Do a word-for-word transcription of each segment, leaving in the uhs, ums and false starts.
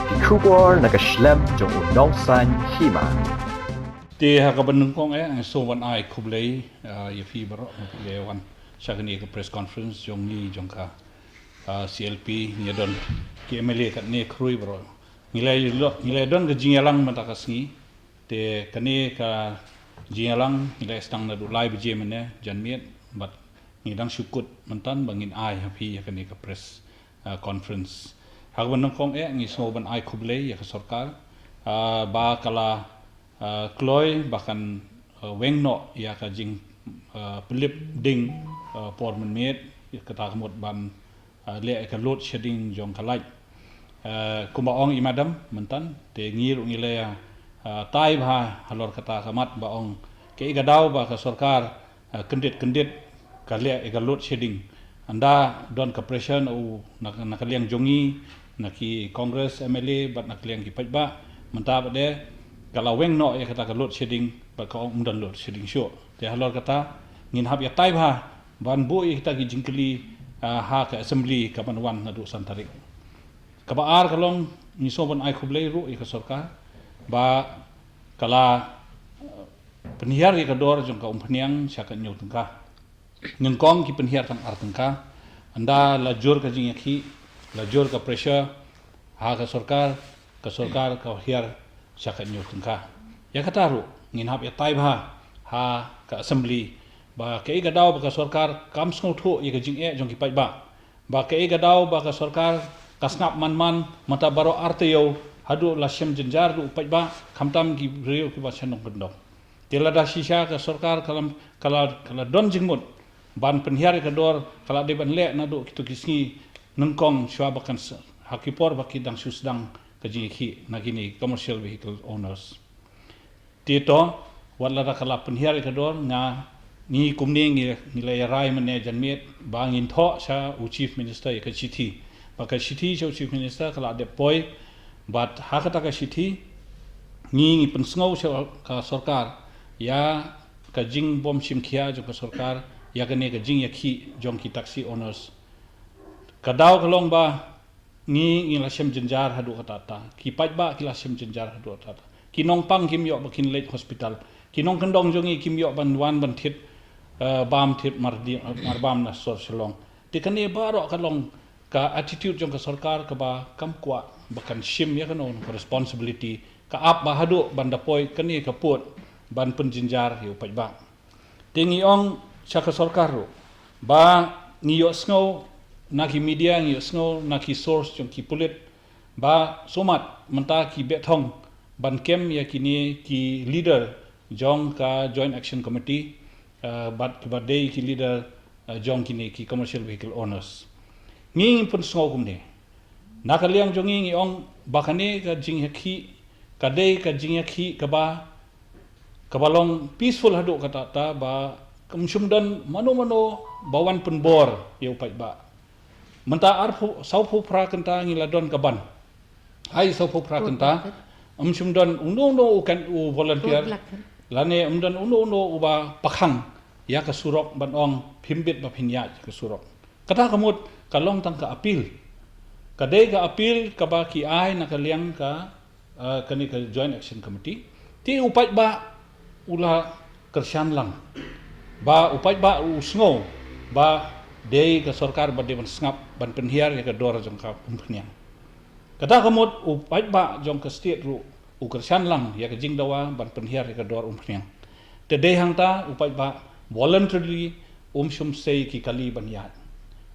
Ki khubor na ka shlem jong u nongsan hima. Te ha kaba nyngkong eh, nga sngewbha ban ai khublei, ah, ïa phi baroh, ïa phi wan sha kane ka press conference jong ngi jong ka, ah, C L P, ngi don ki M L A katne khrui baroh. Ngi la, ngi la don ka jingïalang mynta ka sngi. Te kane ka jingïalang ngi la sdang naduh lai baje mynne janmiet, bad ngi dang shu kut mynta ba ngin ai ha phi ïa kane ka press, ah, conference. Ha kaba nyngkong eh, ngi sngewbha ban ai khublei ïa ka sorkar, ah, ba ka la, ah, kloi ba kan, ah, weng noh ïa ka jing, ah, pynlip ding, ah, por mynmiet, ïa kata ka mut ban, ah, leh ïa ka load shedding jong ka light. Ah, kumba ong i madam mynta, te ngi ruh ngi la, ah, tai bha halor kata ka mat ba ong kaei ka daw ba ka sorkar, ah, kyndit kyndit ka leh ïa ka load shedding. Ynda don ka pressure na u, na, na ka liang jong ngi, na ki Congress M L A bad na ka liang ki paidbah, mynta pat de ka la weng noh ïa kata ka load shedding, bad ka ong ym don load shedding shuh. Te halor kata ngin hap ïa tai bha ban buh ïa kita ki jingkylli, ah, ha ka assembly kaban wan naduh san tarik. Kaba ar ka long, ngi sngewbha ban ai khublei ruh ïa ka sorkar ba ka la, ah, pynhiar ïa ka dor jong ka umphniang sha ka hynñiew tyngka. Nyngkong ki pynhiar tang ar tyngka. Ynda la jur ka jingïakhih, la jur ka pressure ha ka sorkar, ka sorkar ka hiar sha ka hynñiew tyngka. Ïa kata ruh ngin hap ïa tai bha ha ka assembly ba kaei ka daw ba ka sorkar kam sngewthuh ïa ka jingeh jong ki paidbah. Ba kaei ka daw ba ka sorkar ka sngap man man mynta baroh ar taïew haduh la shem jynjar haduh u paidbah, khamtam ki briew kiba shnong kyndong. Te lada shisha ka sorkar ka la, ka la, ka la don jingmut ban pynhiar ïa ka dor, ka la dei ban leh naduh kito ki sngi nyngkong shuwa ba kan s-, ha ki por ba ki dang shu sdang ka jingïakhih na kine commercial vehicle owners. Te to, wat lada ka la pynhiar ïa ka dor, nga, ngi kumne ngi, ngi la ïarai mynne janmiet ba ngin thoh sha u Chief Minister ïa ka shithi. Ba ka shithi sha u Chief Minister ka la dep poi, bad ha kata ka shithi ngi, ngi pynsngew sha ka sorkar ïa ka jingbym shim khia jong ka sorkar ïa kane ka jingïakhih jong ki taxi owners. Ka daw ka long ba ngi, ngi la shem jynjar haduh katta katta. Ki paidbah ki la shem jynjar haduh katta katta. Ki nongpang kim ïoh ba kin leit hospital. Ki nongkyndong jong ngi kim ïoh ban wan ban thied, eh, bam thied mar di, mar bam na sor Shillong. Te kane baroh ka long ka attitude jong ka sorkar kaba kam kwah ba kan shim ïa kano ka responsibility, ka ap ba haduh ban da poi kane ka pud ban pynjynjar ïa u paidbah. Te ngi ong sha ka sorkar ruh ba ngi ïohsngew na ki media, ngi ïohsngew na ki source jong ki pulit ba sumar mynta ki beh thong ban kem ïa kine ki leader jong ka Joint Action Committee, eh, bad kiba dei ki leader, eh, jong kine ki commercial vehicle owners. Ngi, ngi pynsngew kumne. Na ka liang jong ngi, ngi ong ba kane ka jingïakhih ka dei ka jingïakhih kaba, kaba long peaceful haduh katta katta, ba kam shym don mano mano ba wan pynbor ïa u paidbah. Mynta arphew, sawphew phra kynta ngi la don ka ban. Hai, sawphew phra kynta, ym shym don uno uno u kan u volunteer lane ym don uno uno uba pakhang ïa ka surok ban ong phim bit ba phin ïaid ka surok. Kata ka mut ka long tang ka appeal. Ka dei ka appeal kaba ki ai na ka liang ka, eh, kane ka Joint Action Committee. Te u paidbah u la kyrshan lang. Ba u paidbah u sngew ba dei ka sorkar ba dei ban sngap ban pynhiar ïa ka dor jong ka umphniang. Kata ka mut u paidbah jong ka state ruh u kyrshan lang ïa ka jingdawa ban pynhiar ïa ka dor umphniang. Te dei hangta u paidbah voluntarily um shym sei ki kali ban ïaid.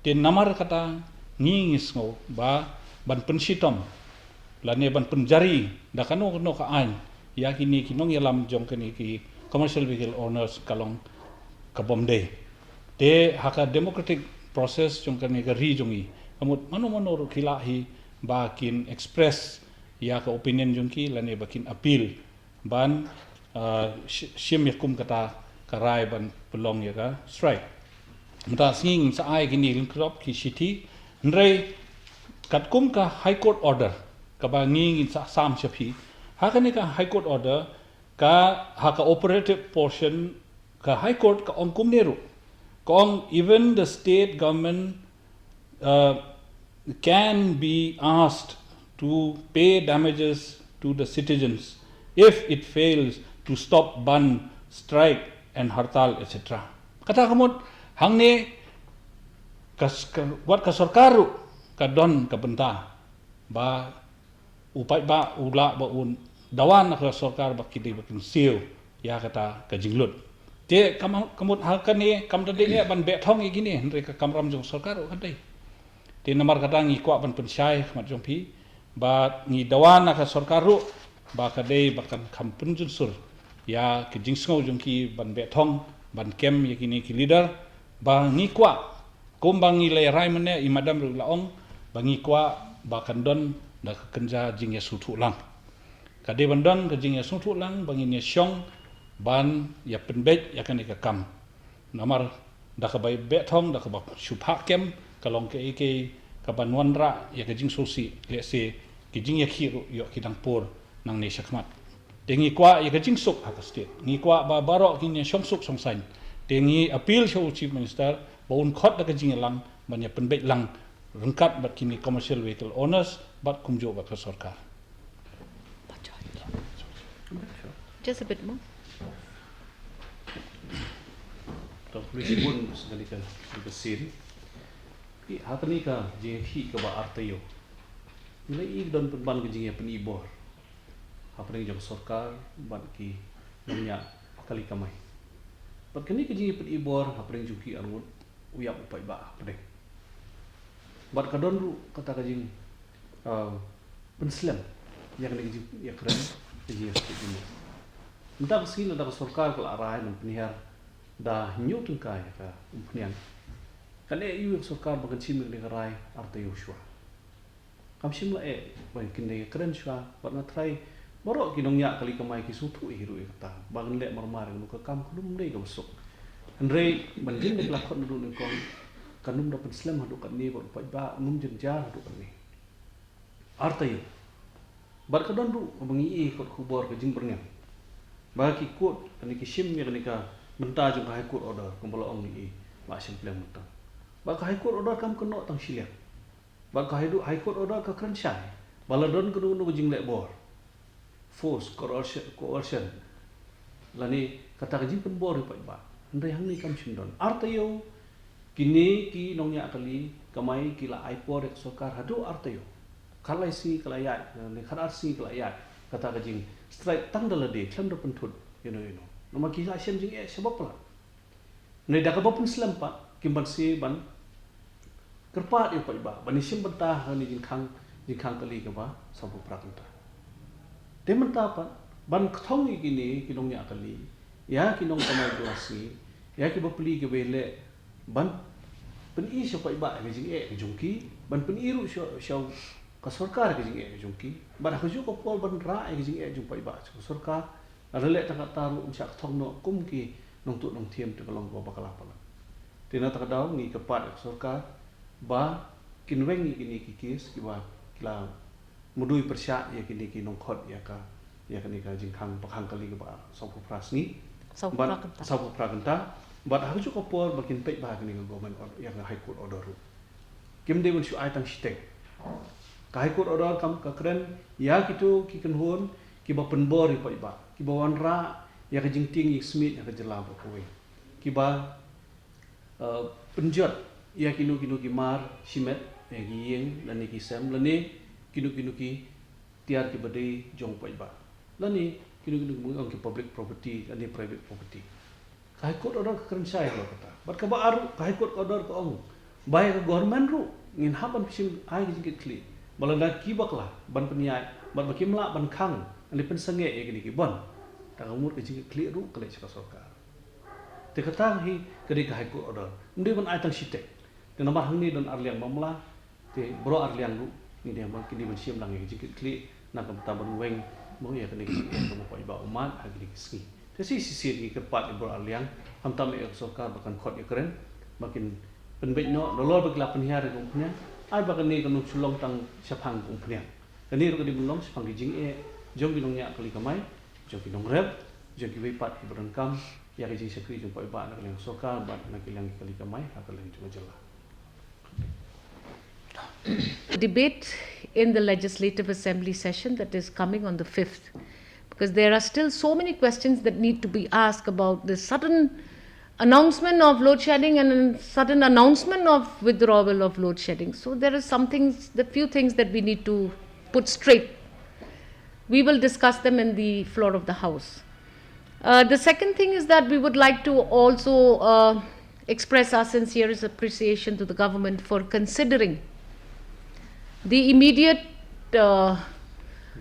Te namar kata ngi, ngi sngew ba ban pynshitom lane ban pynjari da kano kano ka aiñ ïa kine ki nongïalam jong kine ki commercial vehicle owners ka long ka bym dei. Te ha ka democratic process jong kane ka ri jong ngi, ka mut mano mano ruh ki lah hi ba kin express ïa ka opinion jong ki lane ba kin appeal ban, ah, shi-, shim ïa kum kata ka rai ban pynlong ïa ka strike. Mynta sngi ngin sa ai kine lyngkhrop ki shithi, hynrei katkum ka High Court order kaba ngi, ngin sa sam sha phi. Ha kane ka High Court order, ka, ha ka operative portion ka High Court ka ong kumne ruh. Ka ong even the state government, uh, can be asked to pay damages to the citizens if it fails to stop bandh, strike and hartal, et cetera. Kata ka mut, hangne ka, ka, wat ka sorkar ruh ka don ka bynta ba u paidbah u lah ba un dawa na ka sorkar ba ki dei ba kin siew ïa kata ka jinglut. Te ka mut ha kane kam da dei ban beh thong ïa kine, hynrei ka kamram jong sorkar ruh ka dei. Te namar kata ngi kwah ban pynshai ha khmat jong phi ba ngi dawa na ka sorkar ruh ba ka dei ba kan kham pynjunsur ïa ka jingsngew jong ki ban beh thong, ban kem ïa kine ki leader, ba ngi kwah, kumba ngi la rai mynne, i madam ruh la ong ba ngi kwah ba kan don da ka kynja jingïasngewthuh lang. Ka dei ban don ka jingïasngewthuh lang ba ngin ïashong ban ïapynbeit ïa kane ka kam. Namar da kaba beh thong, da kaba shu phah kem, ka long kaei kaei kaban wanrah ïa ka jingsngewsih, lehse ki jingïakhih ruh ïoh ki dang pur nangne shakhmat. Te ngi kwah ïa ka jingsuk ha ka state. Ngi kwah ba baroh kin ïashong suk shong saiñ. Te ngi appeal sha u Chief Minister ba un khot da ka jingïalang ban ïapynbeit lang ryngkat bad kine commercial vehicle owners bad kumjuh bad ka sorkar. Just a bit more. To khublei shibun sa kane ka, kane ka sien. Ïa, ha kane ka jingïakhih kaba ar taïew, ngi la ïohi don pynban ka jingïapyni bor hapdeng jong sorkar bad ki nongñiah kali kamai. Bad kane ka jingïapyni bor hapdeng jong ki arngut, u ïap u paidbah hapdeng. Bad ka don ruh kata ka jing, ah, pynslem ïa kane ka jingïakren, ka jingïasuk jingmut. Mynta ka sngi lada ka sorkar ka la rai ban pynhiar da hynñiew tyngka ïa ka umphniang, kan ïoh ïa ka sorkar ba kan shim ïa kane ka rai ar taïew shuwa. Kam shym la eh ba kin dei ka kren shuwa, bad nga tharai baroh ki nongñiah kali kamai ki sngewthuh hi ruh ïa kata ba kan leh marmar ïa kano ka kam, kan ym dei kaba suk. Hynrei ban jin da ki la khot naduh nyngkong, kan ym da pynslem haduh katne bad u paidbah un ym jynjar haduh katne. Ar taïew. Bad ka don ruh kaba ngi ïohi kot khubor ka jingbyrngem ba ki court, kane ki shim ïa kane ka bynta jong ka High Court order, kumba la ong ïa i Bah Shempleng mynta. Ba ka High Court order kam kynnoh tang shiliang. Bad ka High, High Court order ka kren shai ba la don kano kano ka jingleh bor, force, coercion, coercion, lane kata ka jingpynbor ïa u paidbah. Hynrei hangne kam shym don. Ar taïew kine ki nongñiah kali kamai ki la ai por ïa ka sorkar haduh ar taïew. Khatlai sngi ka la ïaid, lane khatar sngi ka la ïaid kata ka jingstrike tang da lade, khlem da pynthut ïano ïano. Namar ki la shem jingeh sha ba palat. Hynrei da kaba pynslem pat kim banse ban kyrpad ïa u paidbah ban ïashim bynta ha kane ka jingkhang, jingkhang kali kaba sawphew phra kynta. Te mynta pat ban kthong ïa kine ki nongñiah kali, ïa ki nongkamai ba la sngi, ïa ki bapli ki ba ïaleh, ban pyni sha u paidbah ïa ka jingeh ka jong ki, ban pyni ruh sha, sha ka sorkar ïa ka jingeh ka jong ki, bad ha kajuh ka por ban rah ïa ka jingeh jong u paidbah sha ka sorkar. Lada leh tang katta ruh, ym shah kthong noh kum ki nongtuh nongthiem, te ka long kaba bakla palat. Te na kata ka daw ngi kyrpad ïa ka sorkar ba kin weng ïa kine ki case kiba ki la mudui pyrshah ïa kine ki nongkhot ïa ka, ïa kane ka jingkhang, ba khang kali kaba sawphew phra sngi, sawphew phra kynta, sawphew phra kynta. Bad ha kajuh ka por ba kin peit bha kane ka government or-, ïa ka High Court order ruh. Kim dei ban shu ai tang shiteng. Ka High Court order kam ka kren ïa kito ki kynhun kiba pynbor ïa u paidbah, kiba wanrah ïa ka jingtieng jingsmit ïa ka jylla baroh kawei, kiba, eh, pynjot ïa kino kino ki mar shimet, ïa ki ïing lane ki sem, lane kino kino ki tiar kiba dei jong u paidbah, lane kino kino kiba ngi ong ki public property lane private property. Ka High Court order ka kren shai halor kata. Bad kaba ar ruh, ka High Court order ka ong ba ïa ka government ruh ngin hap ban shim ai ka jingkitkhlieh ba lada ki bakla ban pynïaid bad ba kim lah ban khang lane pynsangeh ïa kine ki bond, ta ka mut ka jingkitkhlieh ruh ka leit sha ka sorkar. Te kata hi ka dei ka High Court order. Ym dei ban ai tang shiteng. Te namar hangne don ar liang ba mla, te baroh ar liang ruh ngi dei ban, kin dei ban shim lang ïa ka jingkitkhlieh na ka bynta ban weng mo ïa kane ka jingeh kaba u paidbah u mad ha kine ki sngi. Te shisien ngi kyrpad ïa baroh ar liang, khamtam ïa ka sorkar ba kan khot ïakren, ba kin pynbeit noh, nalor ba ki la pynhiar ïa ka umphniang, ai ba kane kan ym shu long tang shaphang ka umphniang. Kane ruh ka dei ban long shaphang ki jingeh jong ki nongñiah kali kamai, jong ki nongrep, jong kiwei pat kiba donkam ïa ka jingshakri jong u paidbah na ka liang sorkar bad na ka liang ki kali kamai ha ka liang jong ka jylla. debate in the Legislative Assembly session that is coming on the fifth, because there are still so many questions that need to be asked about the sudden announcement of load shedding and a sudden announcement of withdrawal of load shedding. So there are some things, the few things that we need to put straight. We will discuss them in the floor of the House. Uh, the second thing is that we would like to also uh, express our sincerest appreciation to the government for considering the immediate uh,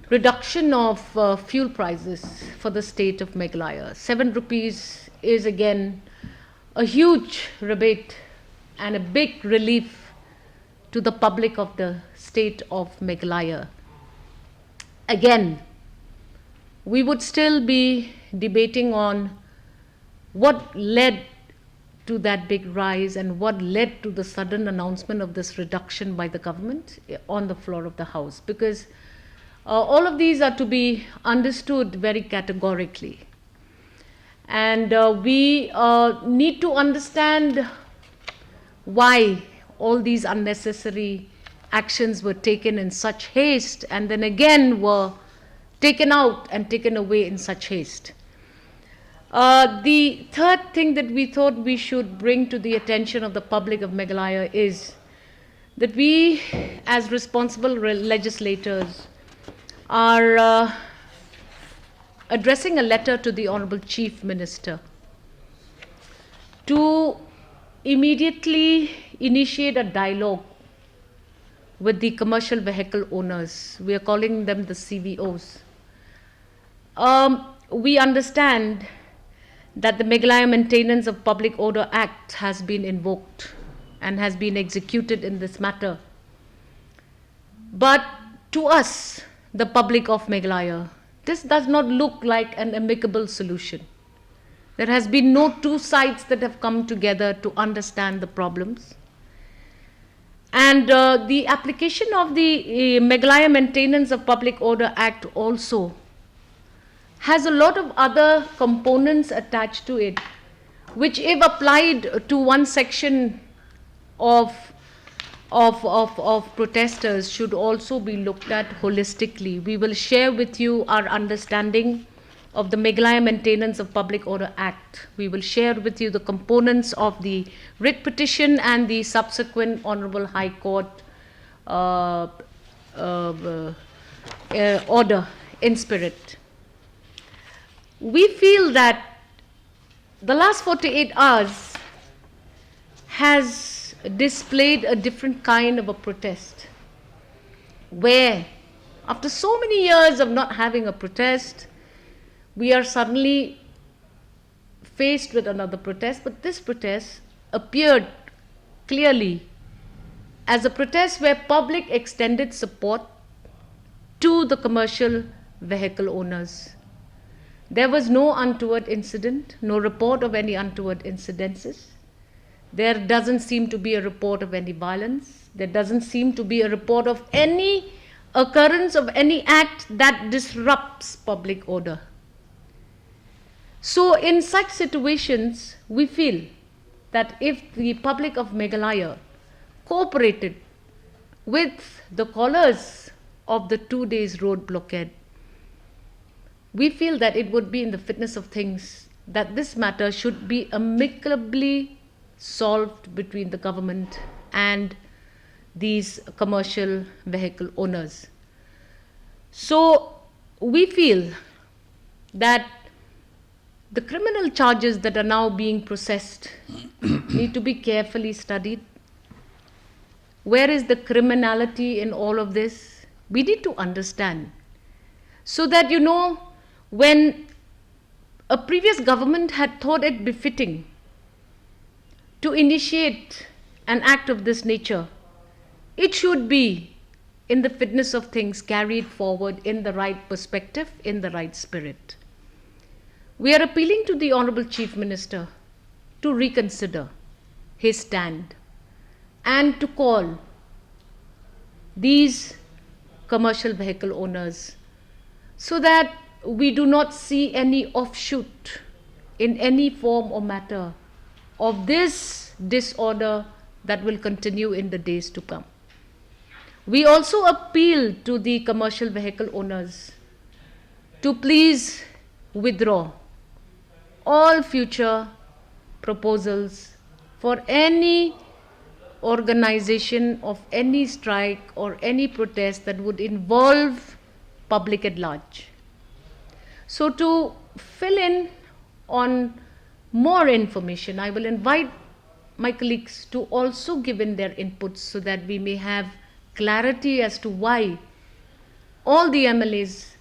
reduction of uh, fuel prices for the state of Meghalaya. Seven rupees is again a huge rebate and a big relief to the public of the state of Meghalaya. Again, we would still be debating on what led to that big rise and what led to the sudden announcement of this reduction by the government on the floor of the House, because uh, all of these are to be understood very categorically. And uh, we uh, need to understand why all these unnecessary actions were taken in such haste and then again were taken out and taken away in such haste. Uh, the third thing that we thought we should bring to the attention of the public of Meghalaya is that we, as responsible re- legislators, are uh, addressing a letter to the Honorable Chief Minister to immediately initiate a dialogue with the commercial vehicle owners. We are calling them the C V Os. Um, we understand that the Meghalaya Maintenance of Public Order Act has been invoked and has been executed in this matter. But to us, the public of Meghalaya, this does not look like an amicable solution. There has been no two sides that have come together to understand the problems. And uh, the application of the uh, Meghalaya Maintenance of Public Order Act also has a lot of other components attached to it, which, if applied to one section of of, of, of protesters, should also be looked at holistically. We will share with you our understanding of the Meghalaya Maintenance of Public Order Act. We will share with you the components of the writ petition and the subsequent Honorable High Court uh, uh, uh, order in spirit. We feel that the last forty-eight hours has displayed a different kind of a protest, where, after so many years of not having a protest, we are suddenly faced with another protest. But this protest appeared clearly as a protest where public extended support to the commercial vehicle owners. There was no untoward incident, no report of any untoward incidences. There doesn't seem to be a report of any violence. There doesn't seem to be a report of any occurrence of any act that disrupts public order. So, in such situations, we feel that if the public of Meghalaya cooperated with the callers of the two days road blockade, we feel that it would be in the fitness of things that this matter should be amicably solved between the government and these commercial vehicle owners. So we feel that the criminal charges that are now being processed need to be carefully studied. Where is the criminality in all of this? We need to understand, so that, you know, when a previous government had thought it befitting to initiate an act of this nature, it should be in the fitness of things carried forward in the right perspective, in the right spirit. We are appealing to the Honorable Chief Minister to reconsider his stand and to call these commercial vehicle owners so that we do not see any offshoot in any form or matter of this disorder that will continue in the days to come. We also appeal to the commercial vehicle owners to please withdraw all future proposals for any organization of any strike or any protest that would involve public at large. So, to fill in on more information, I will invite my colleagues to also give in their inputs so that we may have clarity as to why all the M L As,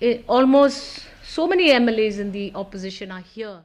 eh, almost so many M L As in the opposition are here.